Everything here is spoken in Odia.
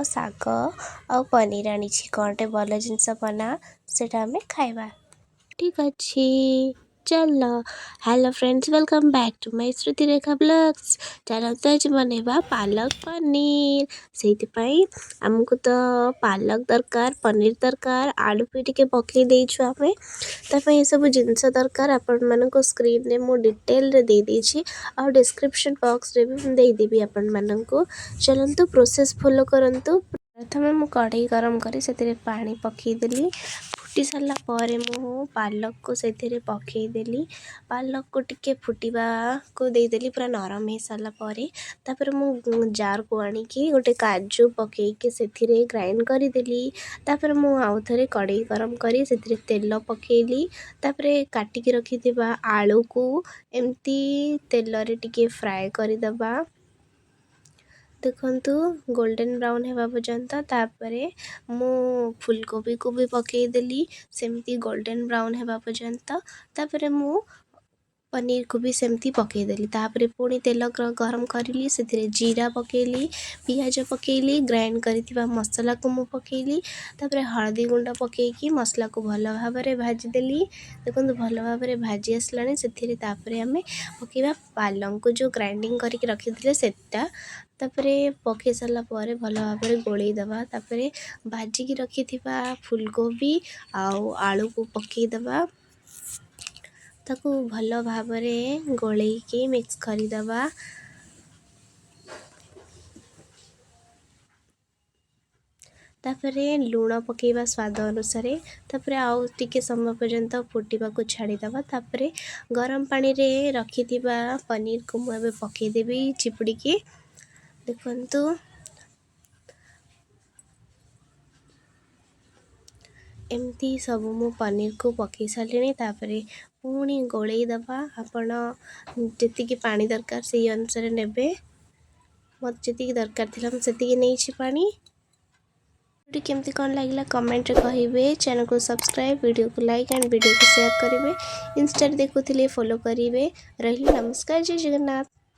ଶାଗ ଆଉ ପନିର ଆଣିଛି। କ'ଣଟେ ଭଲ ଜିନିଷ ବନା, ସେଇଟା ଆମେ ଖାଇବା। ଠିକ୍ ଅଛି, ଚାଲ। Hello friends, welcome back to my Shrutirekha blogs. ଚାଲନ୍ତୁ ଆଜି ବନେଇବା ପାଲକ ପନିର। ସେଇଥିପାଇଁ ଆମକୁ ତ ପାଲକ ଦରକାର, ପନିର ଦରକାର, ଆଳୁ ବି ଟିକେ ପକାଇ ଦେଇଛୁ ଆମେ। ତା ପାଇଁ ଏସବୁ ଜିନିଷ ଦରକାର। ଆପଣମାନଙ୍କୁ ସ୍କ୍ରିନ୍ରେ ମୁଁ ଡିଟେଲରେ ଦେଇଦେଇଛି ଆଉ ଡିସ୍କ୍ରିପ୍ସନ୍ ବକ୍ସରେ ବି ମୁଁ ଦେଇଦେବି ଆପଣମାନଙ୍କୁ। ଚାଲନ୍ତୁ, ପ୍ରୋସେସ୍ ଫଲୋ କରନ୍ତୁ। ପ୍ରଥମେ ମୁଁ କଢ଼େଇ ଗରମ କରି ସେଥିରେ ପାଣି ପକାଇଦେଲି। ଫୁଟି ସାରିଲା ପରେ ମୁଁ ପାଲକକୁ ସେଥିରେ ପକାଇଦେଲି। ପାଲକକୁ ଟିକେ ଫୁଟିବାକୁ ଦେଇଦେଲି ପୁରା ନରମ ହେଇସାରିଲା ପରେ। ତାପରେ ମୁଁ ଜାର୍କୁ ଆଣିକି ଗୋଟେ କାଜୁ ପକାଇକି ସେଥିରେ ଗ୍ରାଇଣ୍ଡ କରିଦେଲି। ତାପରେ ମୁଁ ଆଉ ଥରେ କଢ଼େଇ ଗରମ କରି ସେଥିରେ ତେଲ ପକାଇଲି। ତାପରେ କାଟିକି ରଖିଥିବା ଆଳୁକୁ ଏମିତି ତେଲରେ ଟିକେ ଫ୍ରାଏ କରିଦେବା। ଦେଖନ୍ତୁ, ଗୋଲ୍ଡେନ୍ ବ୍ରାଉନ୍ ହେବା ପର୍ଯ୍ୟନ୍ତ। ତାପରେ ମୁଁ ଫୁଲକୋବିକୁ ବି ପକାଇଦେଲି ସେମିତି ଗୋଲ୍ଡେନ୍ ବ୍ରାଉନ୍ ହେବା ପର୍ଯ୍ୟନ୍ତ। ତାପରେ ମୁଁ ପନିରକୁ ବି ସେମିତି ପକାଇଦେଲି। ତାପରେ ପୁଣି ତେଲ ଗରମ କରିଲି, ସେଥିରେ ଜିରା ପକାଇଲି, ପିଆଜ ପକାଇଲି, ଗ୍ରାଇଣ୍ଡ କରିଥିବା ମସଲାକୁ ମୁଁ ପକାଇଲି। ତାପରେ ହଳଦୀ ଗୁଣ୍ଡ ପକାଇକି ମସଲାକୁ ଭଲ ଭାବରେ ଭାଜିଦେଲି। ଦେଖନ୍ତୁ, ଭଲ ଭାବରେ ଭାଜି ଆସିଲାଣି। ସେଥିରେ ତାପରେ ଆମେ ପକାଇବା ପାଲଙ୍ଗକୁ, ଯେଉଁ ଗ୍ରାଇଣ୍ଡିଙ୍ଗ କରିକି ରଖିଥିଲେ ସେଟା। ତାପରେ ପକାଇ ସାରିଲା ପରେ ଭଲ ଭାବରେ ଗୋଳେଇ ଦେବା। ତାପରେ ଭାଜିକି ରଖିଥିବା ଫୁଲକୋବି ଆଉ ଆଳୁକୁ ପକାଇଦେବା। ତାକୁ ଭଲ ଭାବରେ ଗୋଳେଇକି ମିକ୍ସ କରିଦେବା। ତାପରେ ଲୁଣ ପକାଇବା ସ୍ୱାଦ ଅନୁସାରେ। ତାପରେ ଆଉ ଟିକେ ସମୟ ପର୍ଯ୍ୟନ୍ତ ଫୁଟିବାକୁ ଛାଡ଼ିଦେବା। ତାପରେ ଗରମ ପାଣିରେ ରଖିଥିବା ପନିରକୁ ମୁଁ ଏବେ ପକାଇଦେବି ଚିପୁଡ଼ିକି। ଦେଖନ୍ତୁ, ଏମିତି ସବୁ ମୁଁ ପନିରକୁ ପକାଇ ସାରିଲିଣି। ତାପରେ ପୁଣି ଗୋଳେଇ ଦେବା। ଆପଣ ଯେତିକି ପାଣି ଦରକାର ସେଇ ଅନୁସାରେ ନେବେ। ମୋତେ ଯେତିକି ଦରକାର ଥିଲା, ମୁଁ ସେତିକି ନେଇଛି ପାଣି। କେମିତି କ'ଣ ଲାଗିଲା କମେଣ୍ଟରେ କହିବେ। ଚ୍ୟାନେଲକୁ ସବସ୍କ୍ରାଇବ୍, ଭିଡ଼ିଓକୁ ଲାଇକ୍ ଆଣ୍ଡ ଭିଡ଼ିଓକୁ ସେୟାର କରିବେ। ଇନଷ୍ଟାରେ ଦେଖୁଥିଲେ ଫଲୋ କରିବେ। ରହିଲି, ନମସ୍କାର, ଜୟ ଜଗନ୍ନାଥ।